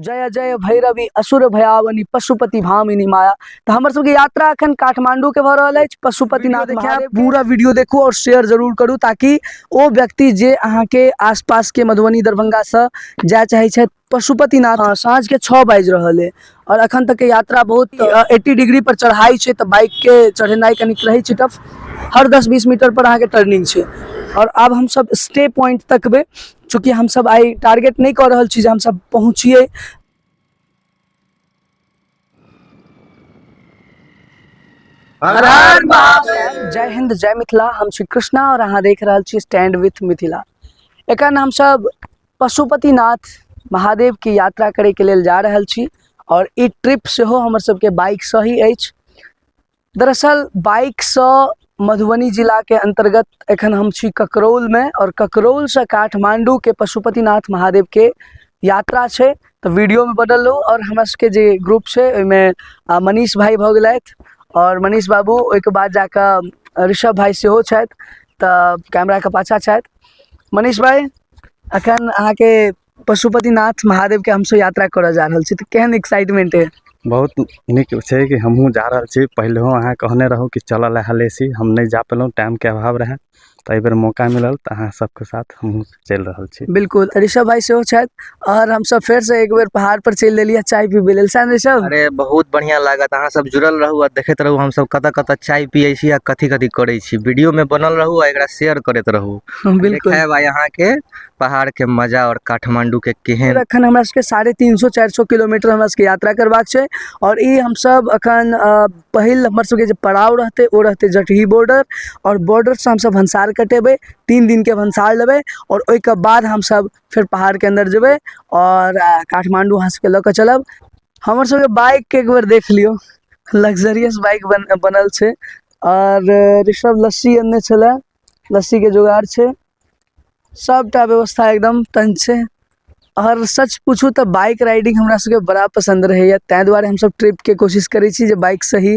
जय जय भैरवी असुर भयावनी पशुपति भामिनी माया। तऽ हमर सबके यात्रा अखन काठमांडू के भऽ रहल अछि पशुपतिनाथ महादेव। पूरा वीडियो देखू और शेयर जरूर करू ताकि ओ व्यक्ति जे अहाँके आसपास के मधुबनी दरभंगा से जाय चाहै छथि पशुपतिनाथ। हाँ, साँझ के 6 बाजि रहल है और अखन तक के यात्रा बहुत 80 डिग्री पर चढ़ाई छै, तऽ बाइक के चढ़ेनाइ कनिक रहै छै टफ। हर 10-20 मीटर पर अहाँके टर्निंग छै। और आब हमसब स्टे पॉइंट तकबै, चूँकि हमसब आइ टारगेट नहि कऽ रहल छी जे हमसब पहुँचियै। हर हर महादेव। जय हिंद जय मिथिला। हम छी कृष्णा और अहाँ देख रहल छी स्टैंड विथ मिथिला। एखन हमसब पशुपतिनाथ महादेव के यात्रा करे के लेल जा रहल छी और ई ट्रिप सेहो हमर सबके बाइक से ही अछि। दरअसल बाइक से मधुबनी जिला के अंतर्गत एखन हम छी ककरौल में और ककरौल से काठमांडू के पशुपतिनाथ महादेव के यात्रा छै। तो वीडियो में बनल रहू। और हमरा सबके जे ग्रुप छै ओहिमे मनीष भाई भऽ गेलथि और मनीष बाबू, ओहिके बाद जाकऽ ऋषभ भाई सेहो छथि, तऽ कैमरा के पाछा छथि मनीष भाई। अखन अहाँके पशुपतिनाथ महादेव के हमसब यात्रा करऽ जा रहल छी, तऽ केहन एक्साइटमेंट है? बहुत नीक छै कि हमहूँ जा रहल छी। पहिलहो अहाँ कहने रहू कि चलऽ लए हलेसी, हम नहि जा पेलहुँ, टाइमके अभाव रहए, तऽ एहिबेर मौका मिलल तऽ अहाँ सबके साथ हमहूँ चलि रहल छी। बिल्कुल, ऋषभ भाई सेहो छथि और हमसब फेर से एक बेर पहाड़ पर चलि देलियै चाय पीबै लेल। सैह ने ऋषभ? अरे बहुत बढ़िया लागत, अहाँ सब जुड़ल रहू आ देखैत रहू हमसब कतऽ कतऽ चाय पियै छी आ कथी कथी करै छी। वीडियो में बनल रहू आ एकरा शेयर करैत रहू। बिल्कुल। देखायब आइ अहाँके पहाड़ के मजा और काठमांडू के केहन। अखन हमरा सबके 350-400 किलोमीटर हमरा सबके यात्रा करबाक छै और ई हमसब अखन पहिल हमर सबके जे पड़ाव रहतै ओ रहतै जटही बॉर्डर और बॉर्डर से हमसब भनसार कटेबै, 3 दिन के भनसार लेबै और ओहिके बाद हमसब फेर पहाड़ के अंदर जेबै और काठमांडू अहाँ सबके लऽ कऽ चलब। हमर सबके बाइक के एक बेर देख लियौ, लग्जरियस बाइक बनल छै। और ऋषभ लस्सी अनने छलै, लस्सी के जोगाड़ छै, सबटा व्यवस्था एकदम टन छै। और सच पूछू तऽ बाइक राइडिंग हमरा सबके बड़ा पसन्द रहैया, ताहि दुआरे हमसब ट्रिपके कोशिश करै छी जे बाइक से ही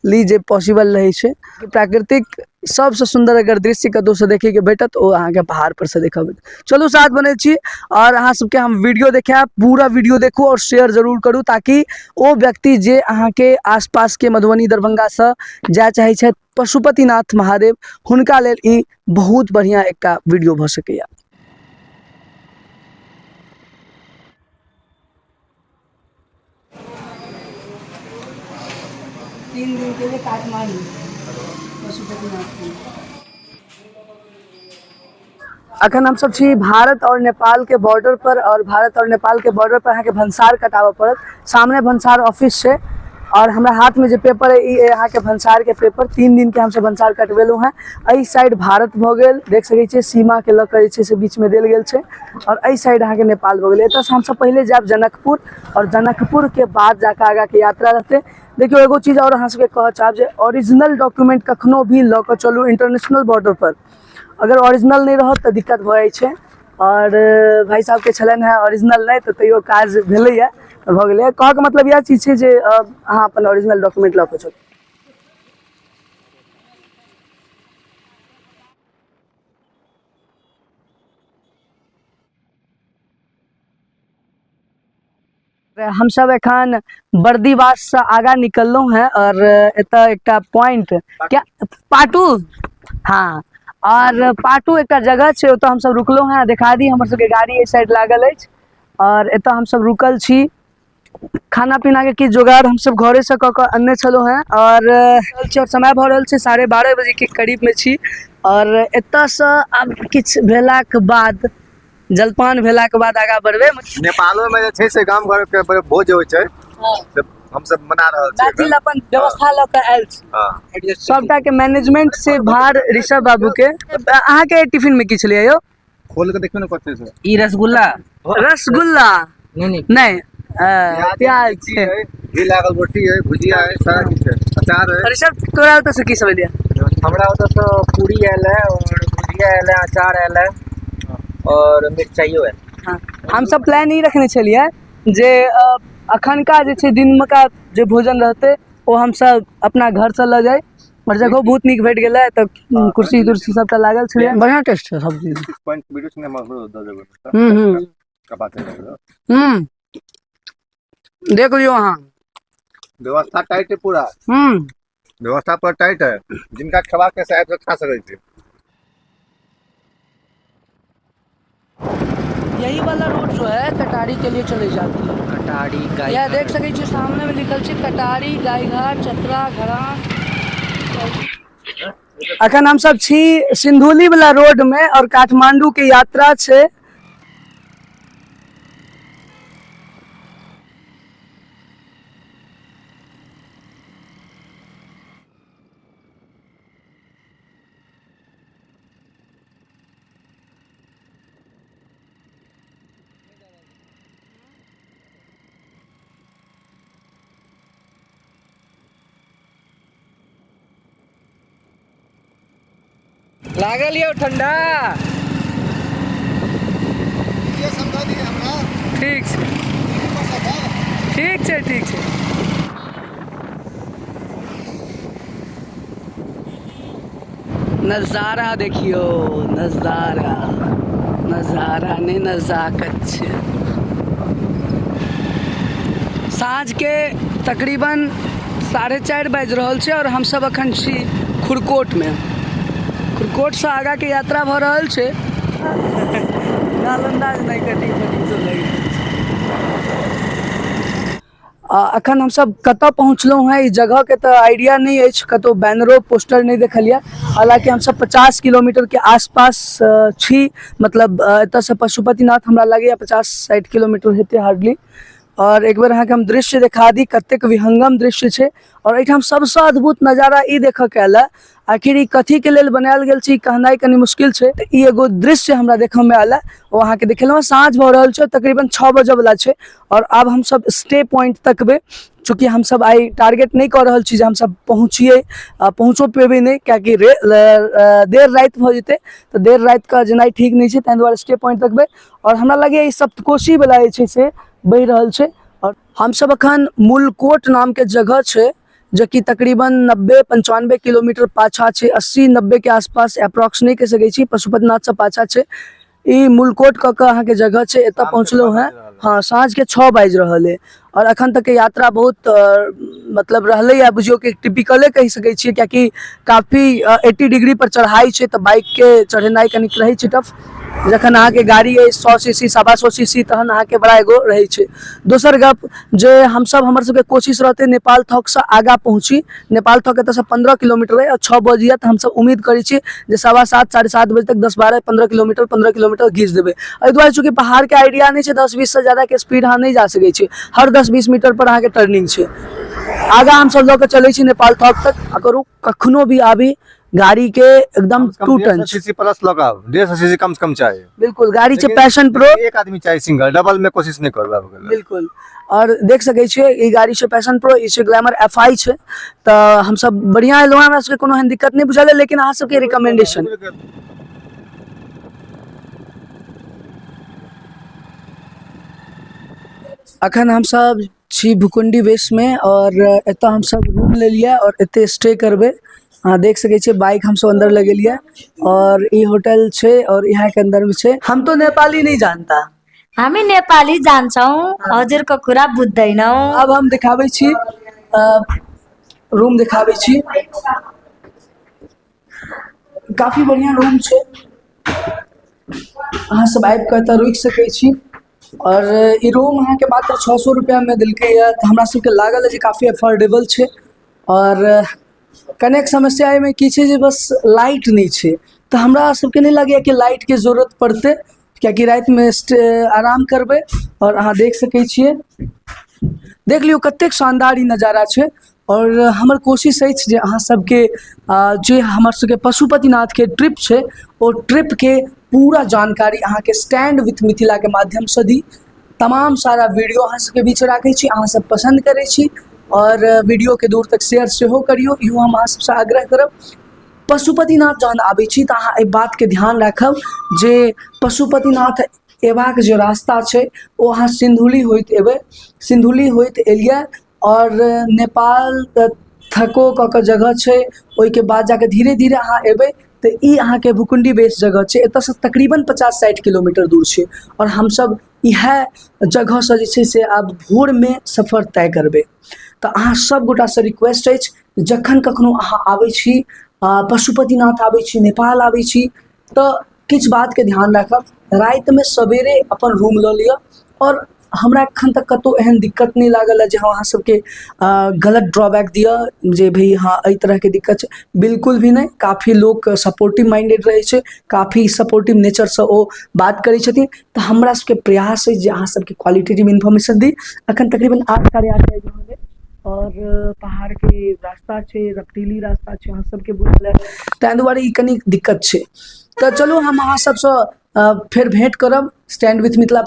ली जे पॉसिबल रहै छै। प्राकृतिक सबसँ सुन्दर अगर दृश्य कतहुसँ देखैके भेटत ओ अहाँके पहाड़ पर से देखऽ भेटत। चलू साथ बनै छी और अहाँ सबके हम वीडियो देखायब, पूरा वीडियो देखू और शेयर जरूर करू ताकि ओ व्यक्ति जे अहाँके आसपासके मधुबनी दरभंगासँ जाय चाहै छथि पशुपतिनाथ महादेव, हुनका लेल ई बहुत बढ़िआँ एकटा वीडियो भऽ सकैया। तीन दिन के लिए काठमांडू पशुपतिनाथ के। अखन हम सब छी भारत और नेपाल के बॉर्डर पर और भारत और नेपाल के बॉर्डर पर अहाँके भंसार कटाबऽ पड़त। सामने भंसार ऑफिस छै और हमरा हाथ में जे पेपर है ई अहाँके भंसार के पेपर। 3 दिन के हमसब भंसार कटबेलहुँ हेँ। एहि साइड भारत भऽ गेल, देख सकै छियै सीमा के लऽ कऽ जे छै से बीच में देल गेल छै और एहि साइड अहाँके नेपाल भऽ गेल। एतऽसँ हमसब पहिले जायब जनकपुर और जनकपुर के बाद जाकऽ आगाँ के यात्रा रहतै। देखियौ एगो चीज और अहाँ सबके कहऽ चाहब जे ओरिजिनल डॉक्यूमेंट कखनो भी लऽ कऽ चलू इंटरनेशनल बॉर्डर पर, अगर ओरिजिनल नहि रहत तऽ दिक्कत भऽ जाइ छै। और भाई साहब के छलनि हेँ ओरिजिनल नहि, तऽ तैयो काज भेलैए भऽ गेलैए। कहऽके मतलब इएह चीज छै जे अहाँ अपन ओरिजिनल डॉक्यूमेंट लऽ कऽ चलू। हमसब एखन बर्दीवास से आगा निकललहुँ हैं और एतऽ एकटा पॉइंट क्या पाटू, हाँ, और पाटू एकटा जगह छै, ओतऽ हमसब रुकलहुँ हैं। देखा दी हमर सबके गाड़ी एहि साइड लागल अछि और एतऽ हमसब रुकल छी। खाना पीना के किछु जोगाड़ हमसब घरे से कऽ कऽ अनने छलहुँ हैं और समय भऽ रहल छै 12:30 बजे के करीब में छी और एतऽ से आब किछु भेलाके बाद जलपान भेलाके बाद आगाँ बढ़बै। नेपालो में जे छै से गाम घर के भोज होइ छै, से हमसब मना रहल छी। मैथिल अपन व्यवस्था लऽ कऽ आयल छी। सबटा के मैनेजमेंट से भार ऋषभ बाबू के। अहाँके टिफिन में की छलै यौ? खोल के देखियौ ने कथी छै। ई रसगुल्ला। रसगुल्ला? नहीं, नहीं। नहीं, प्याज छै, घी लागल रोटी है, भुजिया है, सारा किछु है, अचार है। ऋषभ तोरा ओतऽ से की सब एलियै? हमरा ओतऽ से पूरी आयल है और भुजिया आयल है, अचार आयल है और मिरचाइयो है। हाँ, हम सब प्लान ई रखने छलियै जे अखनका जे छै दिनका जे भोजन रहतै ओ हमसब अपना घरसँ लऽ जाइ और जगहो बहुत नीक भेट गेलै तऽ कुर्सी तुर्सी सबटा लागल छलै, बढ़िआँ टेस्ट छै सब चीज। पॉइंट वीडियो संगे हमरो दऽ देबै। हम्म। कपाते लगल। हम्म। देख लियौ अहाँ। व्यवस्था टाइट है पूरा। व्यवस्था पर टाइट है, जिनका खेबाक है से आबि कऽ खा सकै छी। यही वाला रोड जो है कटारी के लिए चले जाती है। कटारी गाय। यह देख सकै छी सामने में लिखल छै कटारी गायघाट चतरा घरान। अखन हम सब छी सिंधुली वाला रोड में और काठमांडू के यात्रा छै। लागल यौ ठंडा। ठीक छै, ठीक छै, ठीक छै। नजारा देखियौ, नजारा, नजारा नहि नजाकत छै। साँझके तकरीबन 4:30 बाजि रहल छै आओर हमसब अखन छी खुरकोटमे। खुरकोटसँ आगाँके यात्रा भऽ रहल छै। नालंदा नहि कटिंग फटिंग सब लागि रहल छै। अखन हमसब कतऽ पहुँचलहुँ हेँ ई जगहके तऽ आइडिया नहि अछि, कतहु बैनरो पोस्टर नहि देखलियै। हालाँकि हमसब 50 किलोमीटरके आसपास छी, मतलब एतऽसँ पशुपतिनाथ हमरा लगैए 50-60 किलोमीटर हेतै हार्डली। आओर एक बेर अहाँके हम दृश्य देखा दी कतेक विहंगम दृश्य छै। आओर एहिठाम सबसँ अद्भुत नजारा ई देखऽके आयल है, आखिर ई कथीके लेल बनायल गेल छै ई कहनाइ कनि मुश्किल छै। तऽ ई एगो दृश्य हमरा देखऽमे आयल है, ओ अहाँके देखेलहुँ हेँ। साँझ भऽ रहल छै, तकरीबन 6 बजऽवला छै आओर आब हमसब स्टे पॉइंट तकबै। चूँकि हमसब आइ टारगेट नहि कऽ रहल छी जे हमसब पहुँचियै, पहुँचो पेबै नहि, कियाकि देर राति भऽ जेतै, तऽ देर रातिके जेनाइ ठीक नहि छै, ताहि दुआरे स्टे पॉइंट तकबै। आओर हमरा लगैए ई सप्तकोशीवला जे छै से बहि रहल छै। आओर हमसब अखन मूलकोट नामके जगह छै, जेकि तकरीबन 90-95 किलोमीटर पाछा छै, 80-90 के आसपास अप्रोक्स नहि कहि सकै छी, पशुपतिनाथसँ पाछा छै। ई मूलकोट कऽ कऽ अहाँके जगह छै, एतऽ पहुँचलहुँ हेँ। हँ, साँझके 6 बाजि रहल अइ आओर अखन तकके यात्रा बहुत मतलब रहलैए, बुझियौ कि टिपिकले कहि सकै छियै, कियाकि काफी 80 डिग्री पर चढ़ाइ छै, तऽ बाइकके चढ़ेनाइ कनिक रहै छै टफ। जखन अहाँके गाड़ी अइ 100 सी सी 125 सी सी तहन अहाँके बड़ा एगो रहै छै। दोसर गप जे हमसब हमर सबके कोशिश रहतै नेपाल थकसँ आगाँ पहुँची। नेपाल थक एतऽसँ 15 किलोमीटर अइ आओर 6 बजैए, तऽ हमसब उम्मीद करै छी जे 7:15 7:15 बजे तक 10 12 15 किलोमीटर 15 किलोमीटर घीच देबै। एहि दुआरे चूँकि पहाड़के आइडिया नहि छै, 10-20सँ ज्यादाके स्पीड अहाँ नहि जा सकै छी, हर 10-20 मीटर पर अहाँके टर्निंग छै। आगाँ हमसब लऽ कऽ चलै छी नेपाल थक तक। अगर ओ कखनो भी आबी गाड़ी के एकदम टू टच सीसी प्लस लगाओ, 150 सीसी कम से कम चाहिए। बिल्कुल, गाड़ी छै पैशन प्रो, एक आदमी चाहिए सिंगल, डबल में कोशिश नहीं करबा के। बिल्कुल, और देख सकै छियै ई गाड़ी छै पैशन प्रो, ई छै ग्लैमर एफ I छै। तऽ हमसब बढ़िया एलहुँ, हमरा सबके कोनो एहन दिक्कत नहि बुझल, लेकिन अहाँ सबके रिकमेंडेशन। अखन हमसब छी भुकुंडी बेसमे और एतऽ हमसब रूम लेलियै और एतै स्टे करबै। अहाँ देख सकै छियै बाइक हमसब अंदर लगेलियै और ई होटल छै और इएह के अंदर में छै। हम तो नेपाली नहीं जानता। हामी नेपाली जान्छौँ, हजुरको कुरा बुझ्दैनौँ। अब हम देखाबै छी, रूम देखाबै छी। काफी बढ़िया रूम छै, अहाँ सब आबि कऽ एतऽ रुकि सकै छी। और ई रूम अहाँके मात्र 600 रुपैआमे देलकैए, तऽ हमरा सबके लागल जे काफी अफोर्डेबल छै। और कनेक समस्या एहिमे की छै जे बस लाइट नहि छै, तऽ हमरा सबके नहि लागैए कि लाइटके जरूरत पड़तै, किएकि रातिमे स्टे आराम करबै। आओर अहाँ देख सकै छियै, देख लियौ कतेक शानदार ई नजारा छै। आओर हमर कोशिश अछि जे अहाँ सबके जे हमर सबके पशुपतिनाथके ट्रिप छै ओ ट्रिपके पूरा जानकारी अहाँके स्टैंड विथ मिथिलाके माध्यमसँ दी। तमाम सारा वीडियो अहाँ सबके बीच राखै छी, अहाँ सब पसन्द करै छी आओर वीडियोके दूर तक शेयर सेहो करियौ, इहो हम अहाँ सबसँ आग्रह करब। पशुपतिनाथ जहन आबै छी तऽ अहाँ एहि बातके ध्यान राखब जे पशुपतिनाथ अयबाक जे रास्ता छै ओ अहाँ सिन्धुली होइत अयबै। सिन्धुली होइत एलियै आओर नेपाल थको कऽ कऽ जगह छै, ओहिके बाद जाकऽ धीरे धीरे अहाँ अयबै तऽ ई अहाँके भुकुंडी बेस जगह छै। एतऽसँ तकरीबन 50-60 किलोमीटर दूर छै। आओर हमसब इएह जगहसँ जे छै से आब भोरमे सफर तय करबै। तऽ अहाँ सब गोटासँ रिक्वेस्ट अछि, जखन कखनो अहाँ आबै छी, पशुपतिनाथ आबै छी, नेपाल आबै छी, तऽ किछु बातके ध्यान राखब। रातिमे सवेरे अपन रूम लऽ लिअ। आओर हमरा एखन तक कतहु एहन दिक्कत नहि लागल हँ जे हम अहाँ सबके गलत ड्रॉबैक दिअ जे भाइ हँ एहि तरहके दिक्कत छै, बिल्कुल भी नहि। काफी लोक सपोर्टिव माइंडेड रहै छै, काफी सपोर्टिव नेचरसँ ओ बात करै छथिन। तऽ हमरा सबके प्रयास अछि जे अहाँ सबके क्वालिटेटिव इन्फॉर्मेशन दी। एखन तकरीबन 8, 8:30 बाजि रहल अइ आओर पहाड़के रास्ता छै, रपटीली रास्ता छै, अहाँ सबके बुझल हैत, ताहि दुआरे ई कनी दिक्कत छै। तऽ चलू हम अहाँ सबसँ फेर भेँट करब स्टैंड विथ मिथिला पर।